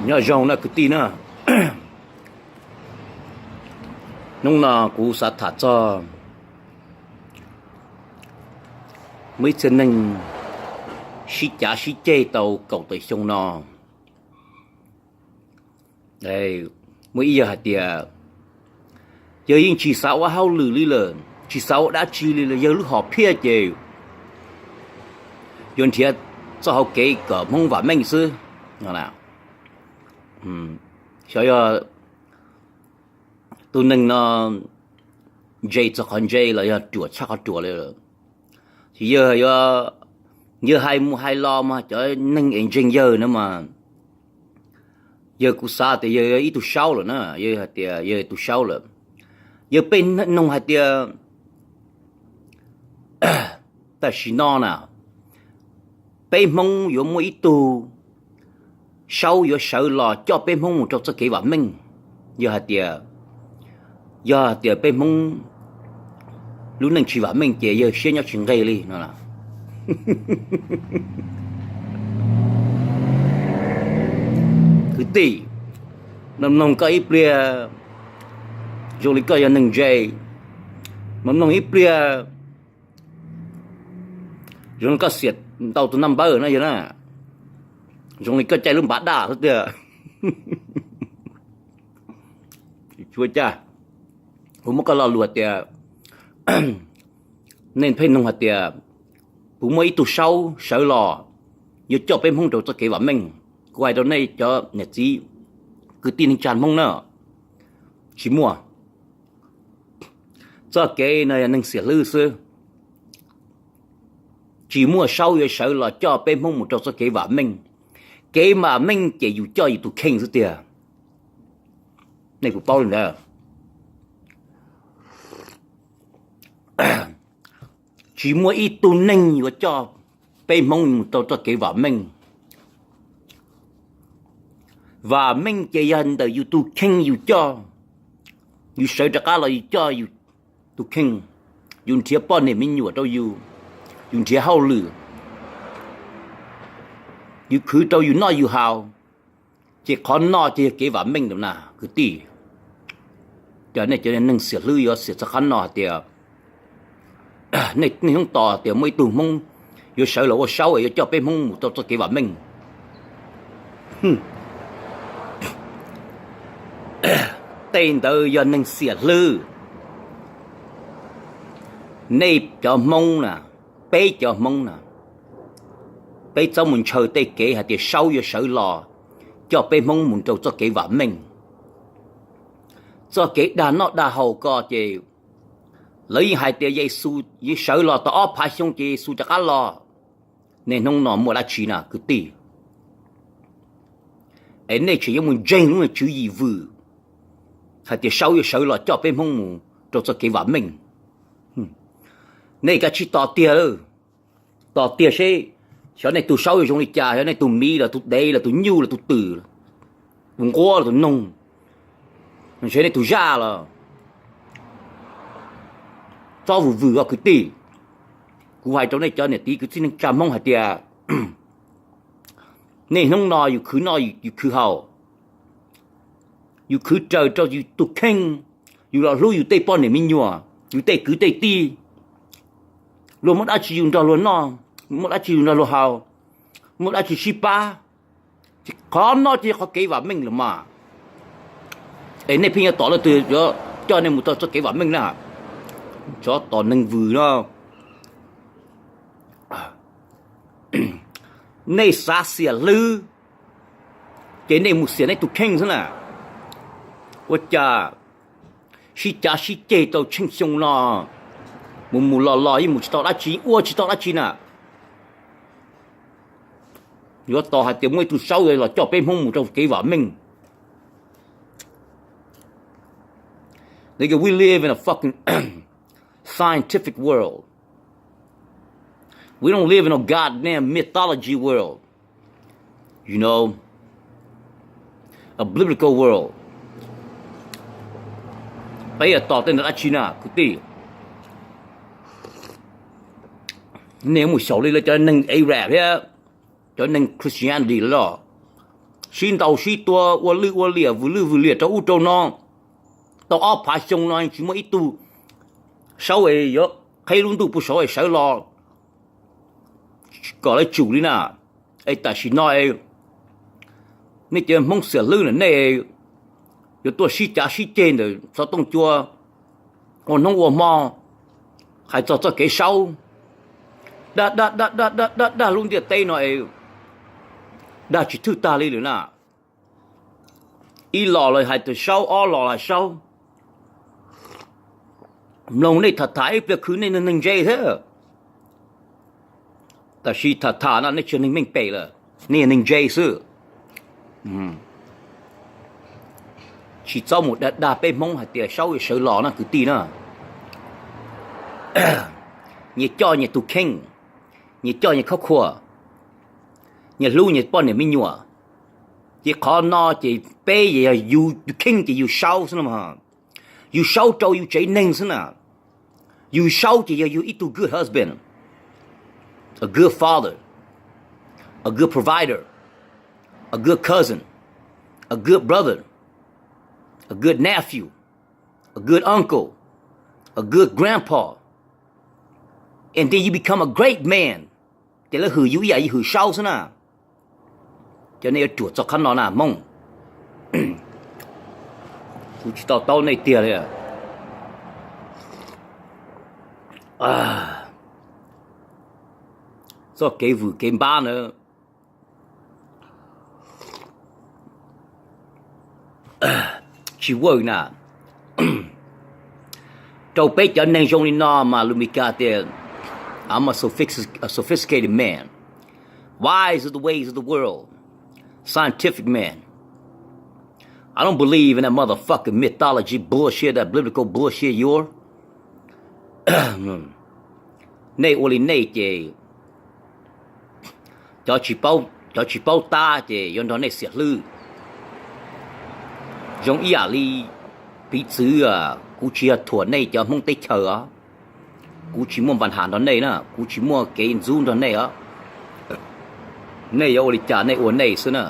Nyob zoo na kwv tij na, hnub no kuv xav tham txog muaj ib txhia neeg sib cav sib ceg tau kaum tawm xyoo no. Muaj ib yawg hais tias yawg yeej tsis xav ua hauj lwm li lawm, tsis xav ua dab tsi li lawm, yawg lub hom phiaj ces yuav nrhiav txoj hauv kev kom Hmoob vam meej xwb. Xyov yog tus neeg no ntse txog qhov ntse los yog ruam tshaj qhov ruam li lawm. Ces yawg, yawg hais mus hais los mas cov neeg es ntseeg yawg no mas, yawg kuv xav tias yawg yog ib tug saub lawm na, yawg hais tias yawg tus saub lawm. Yawg peb noog hais tias tam sim no na, peb Hmoob yuav muaj ib tug saub yuav sawv los coj peb Hmoob mus rau txoj kev vam meej. Yawg hais tias, yog hais tias peb Hmoob lub neej tsis vam meej ces yawg siab nyob tsis nqig li no. Kwv tij, mloog mloog koj ib pliag, zoo li koj yog neeg ntse, mloog mloog ib pliag, zoo li koj xiam ntau tus naj npawb na yog na, zoo li koj caij lub npav daj xwb tiag. Tsis ua cas, kuv muab koj lo lus tias, nej pheej noog hais tias puas muaj ib tug saub sawv los yuav coj peb Hmoob rau txoj kev vam meej. Kuv hais rau nej cov niam txiv kwv tij neej tsa Hmoob na, tsis muaj. Txoj kev no yog neeg xiam hlwb xwb. Tsis muaj saub yuav sawv los coj peb Hmoob mus rau txoj kev vam meej. Kev vam meej ces yus coj yus tus kheej xwb tiag. Nej puas paub li ntawd? Tsis muaj ib tug neeg yuav coj peb Hmoob mus rau txoj kev vam meej. Vam meej ces yog ntawm yus tus kheej yus coj, yus sawv rov qab los yus coj yus tus kheej, yus nrhiav poj niam me nyuam rau yus, yus nrhiav hauj lwm, yus khwv rau yus noj yus haus, ces qhov no ces yog kev vam meej lawm na kwv tij. Ces nej cov neeg xiam hlwb yuav xiam txog qhov no hais tias nej hnub tos tias muaj ib tug Hmoob yuav sawv los ua saub es yuav coj peb Hmoob mus rau txoj kev vam meej. Tej ntawd yog neeg xiam hlwb. Nej cov Hmoob na, peb cov Hmoob na, peb txhob mus ntshaw tej kev hais tias saub yuav sawv los coj peb Hmoob mus rau txoj kev vam meej. Txoj kev dag noj dag haus ko ces lawv yeej hais tias Yexus yeej sawv los tau ob phav xyoo ces Yexus rov qab los. Nej hnub no muaj dab tsi na kwv tij? Es nej tseem yuav mus ntseeg lub tswv yim vwm hais tias saub yuav sawv los coj peb Hmoob mus rau txoj kev vam meej. Nej kav tsij tos tiag, tos tiag seb xyov nej tus saub yuav zoo li cas, xyov nej tus miv los tus dev los tus nyuj los tus twm, tus nquab los tus noog, ntshe nej tus zaj los. Txhob vwm vwm os kwv tij. Kuv hais rau nej cov niam txiv kwv tij neej tsa Hmoob hais tias nej hnub no yus khwv noj yus khwv haus, yus khwv raws rau yus tus kheej, yus los hlub yus tej poj niam me nyuam, yus tej kwv tej tij, luag muaj dab tsi yus nrog luag noj, muaj dab tsi yus nrog luag haus, muaj dab tsi sib pab. Ces qhov no ces yog qhov kev vam meej lawm mas. Es nej pheej yuav tos leej twg yuav coj nej mus rau txoj kev vam meej na? Tsov tom neeg vwm no. Nej xav xiam hlwb ces nej mus xiam nej tus kheej xwb na. Ua cas sib cav sib ceg tau tsheej xyoo no, mus mus los los yeej mus tsis tau dab tsi, ua tsis tau dab tsi na. Yuav tos hais tias muaj ib tug saub los coj peb Hmoob mus rau kev vam meej. Nigga, we live in a fucking scientific world. We don't live in a goddamn mythology world. You know, a biblical world. Peb yuav tos tej ntawd dab tsi na kwv tij? Nej mus xyaum li lawv cov neeg Arab thiab cov neeg Christianity los, sib ntaus sib tua ua lwj ua liam vwm lwj vwm liam rau ub rau no, tau ob phav xyoo no tsis muaj ib tug Saub es yuav qheb lub ntuj pub saud es sawv los kom lawv tsum li na. Es tam sim no nej cov Hmoob xiam hlwb na nej yuav tuaj sib cav sib ceg ntawm xov tooj cua ua hnub ua hmo, hais txog txoj kev Saub dag dag dag dag dag dag lub ntiaj teb no es dag tsis thwj tag li lawm na. Ib los los hais tias Saub, ob los hais Saub. Mloog nej tham tham ib pliag khwv nej neeg ntse thiab. Tab sis tham tham no nej tsis yog neeg meej pem lawm, nej yog neeg ntse xwb. Tsis txhob mus dag dag peb Hmoob hais tias Saub yuav sawv los na kwv tij na. Nyias coj nyias tus kheej, nyias coj nyias khab khuas, nyias hlub nyias poj niam me nyuam. Ces qhov no ces peb yog yus tus kheej ces yus Saub xwb no. Yus Saub rau yus tsev neeg xwb na. Yus Saub ces yog yus ib tug good husband, a good father, a good provider, a good cousin, a good brother, a good nephew, a good uncle, a good grandpa, and then you become a great man. Ces lawv hwm yus ib yam yus hwm Saub xwb na. Ces nej yuav ruam txog qhov no na Hmoob. Kuv tsis to taub nej tiag li. Txoj kev vwm kev npab na tsis work na. Rau peb cov neeg zoo li no mas lus Mis Kas tias, I'm a sophisticated man, wise of the ways of the world, scientific man. I don't believe in that motherfucking mythology bullshit, that biblical bullshit yours. Nej ua li nej ces cov tsis paub tab ces yuav nrog nej xiam hlwb. Zoo ib yam li piv txwv, kuv tsis yog thuam nej cov Hmoob teb chaws os. Kuv tsis muaj npa nhas nrog nej na, kuv tsis muaj kev ntxub nrog nej os. Nej yuav ua li cas nej ua nej xwb na.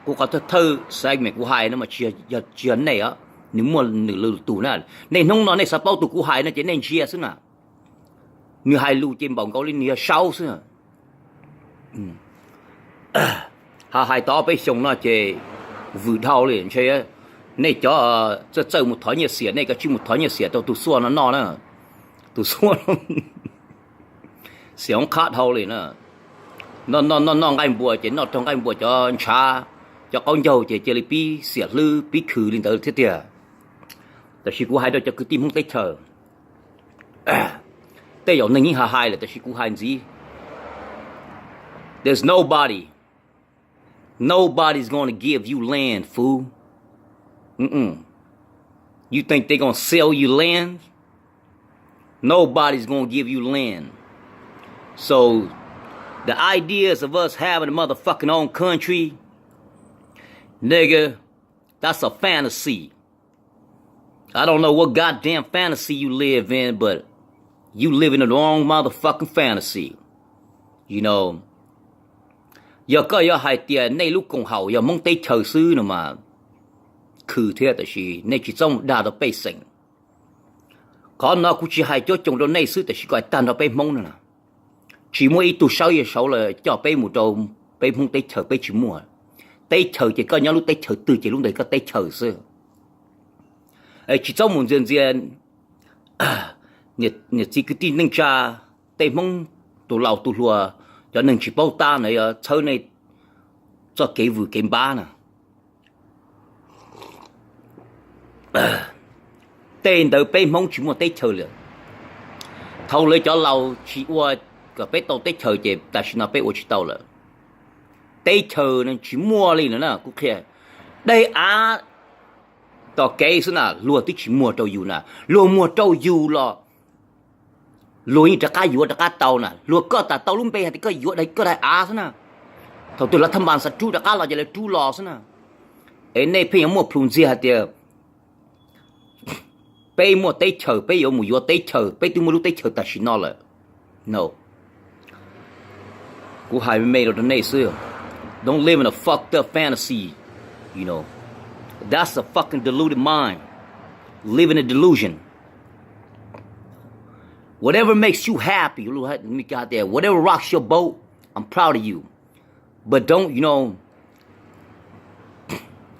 Kuv qhov thawj thawj segment kuv hais no mas tsis yog nej os, nws muaj nws lwm tus na. Nej hnub no nej xav paub tus kuv hais no ces nej ntsia xwb na. Nws hais lus ces npaum nkaus li nws yog Saub xwb. Ha hais tau ob peb xyoos no ces vwm dhau li ntshe. Nej cov txawj txawj mus thov nyiaj xiam nej kav tsij mus thov nyiaj xiam rau tus xuaj no noj na. Tus xuaj no xiam hoob qhab dhau li na. Noj noj noj nqaij npua ces noj raug nqaij npua cov ntshav, cov qaub ncaug ces cia li pib xiam hlwb pib khwv li ntawd thiab tiag. Tab sis kuv hais rau cov kwv tij Hmoob teb chaws, tej zaum neeg yeej ha hais lawm tab sis kuv hais ntxiv. There's nobody, nobody's gonna give you land, fool. You think they gonna sell you land? Nobody's gonna give you land. So the ideas of us having a motherfucking own country, nigga, that's a fantasy. I don't know what goddamn fantasy you live in, but you live in the wrong motherfucking fantasy. You know, yog koj yuav hais tias nej lub koom haum yog Hmoob teb chaws xwb no mas khwv thiab, tab sis nej tsis txhob mus dag tau pej xeem. Qhov no kuv tsis hais cuab coos rau nej xwb, tab sis kuv hais tag nrho peb Hmoob no na. Tsis muaj ib tug Saub Yawg Saud los coj peb mus rau peb Hmoob teb chaws, peb tsis muaj. Teb chaws ces koj nyob lub teb chaws twg ces lub ntawd koj teb chaws xwb. Tsis txhob mus ntxias ntxias niam txiv kwv tij neej tsa, tej Hmoob tus laus tus hluas, cov neeg tsis paub tab na, yuav txhawb nej txoj kev vwm kev npab na. Tej ntawd peb Hmoob tsis muaj teb chaws lawm. Thaum lawv cov laus tsis ua kom peb tau teb chaws ces tam sim no peb ua tsis tau lawm. Teb chaws tsis muaj li no na, kuv qhia. Daim av tom kev xwb na, luag twb tsis muag rau yus na, luag muag rau yus los luag yeej rov qab yuav rov qab tau na, luag koj tas tau lub npe hais tias koj yuav koj daim av xwb na. Thaum twg lawv thaj npas xav rub rov qab los ces lawv rub los xwb na. Es nej pheej yuav muaj plhus ntxiag hais tias peb muaj teb chaws, peb yuav mus yuav teb chaws, peb twb muaj lub teb chaws tam sim no lawm. No, kuv hais me me rau nej xwb. Don't live in a fucked up fantasy, you know. That's a fucking deluded mind. Live in a delusion. Whatever makes you happy, whatever rocks your boat, I'm proud of you. But don't, you know,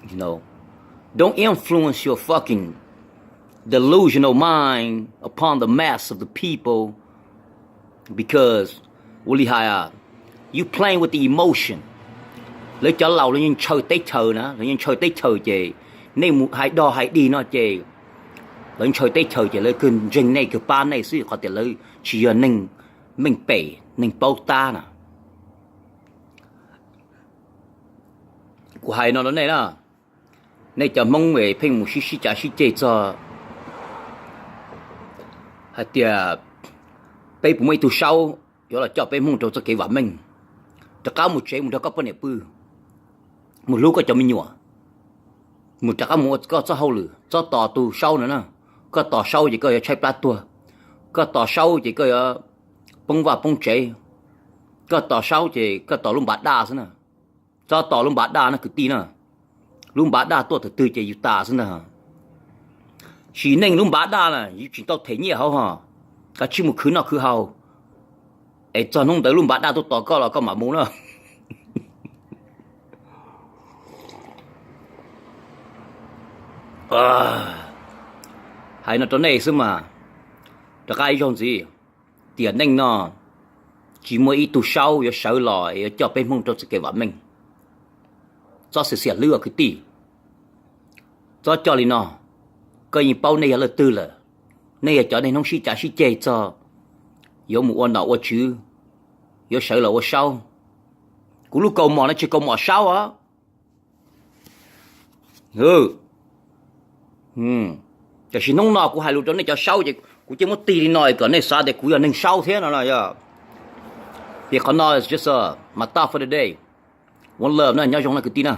you know, don't influence your fucking delusional mind upon the mass of the people, because ua li hais, you playing with the emotion. Lawv cov laus lawv yeej ntshaw teb chaws na, lawv yeej ntshaw teb chaws ces nej mus hais dog hais dig no ces lawv ntshaw teb chaws ces lawv kawg ntseeg nej, kawg pab nej xwb, qhov tias lawv tsis yog neeg meej pem neeg paub tab na. Kuv hais no rau nej na, nej cov Hmoob es pheej mus sib sib cav sib ceg txog hais tias peb puas muaj ib tug Saub yuav los coj peb Hmoob rau txoj kev vam meej, rov qab mus tsev mus nrog koj poj niam pw, mus hlub koj cov me nyuam, mus rov qab mus ua koj txoj hauj lwm, txhob tos tus Saub no na. Koj tos Saub ces koj yuav tshaib plab tuag, koj tos Saub ces koj yuav poob vaj poob tsev, koj tos Saub ces koj tos lub npav daj xwb na. Txhob tos lub npav daj na kwv tij na, lub npav daj tuaj thaum twg ces yus tas xwb ntag. Sim neej lub npav daj na yus tsis tau them nyiaj hauv ho, koj tsij mus khwv noj khwv haus, es txog hnub ntawd lub npav daj tuaj tos koj los koj mam mus na. Hais no rau nej xwb mas, rov qab ib zaug ntxiv, tiam neej no tsis muaj ib tug Saub yuav sawv los yuav coj peb Hmoob rau txoj kev vam meej. Txhob xiam xiam hlwb os kwv tij, txhob coj li no. Koj yeej paub nej yog leej twg lawm, nej yog cov neeg hnoob sib cav sib ceg txog yuav mus ua nom ua tswv, yuav sawv los ua Saub. Kuv lub kaus mom no tsis kaus mom Saub os. Tiam sis hnub no kuv hais lus rau nej cov Saub ces kuv cia muab tig li no kom nej xav tias kuv yog neeg Saub thiab no yog. Ces qhov no just a my thought for the day. One love na, nyob zoo na kwv tij na.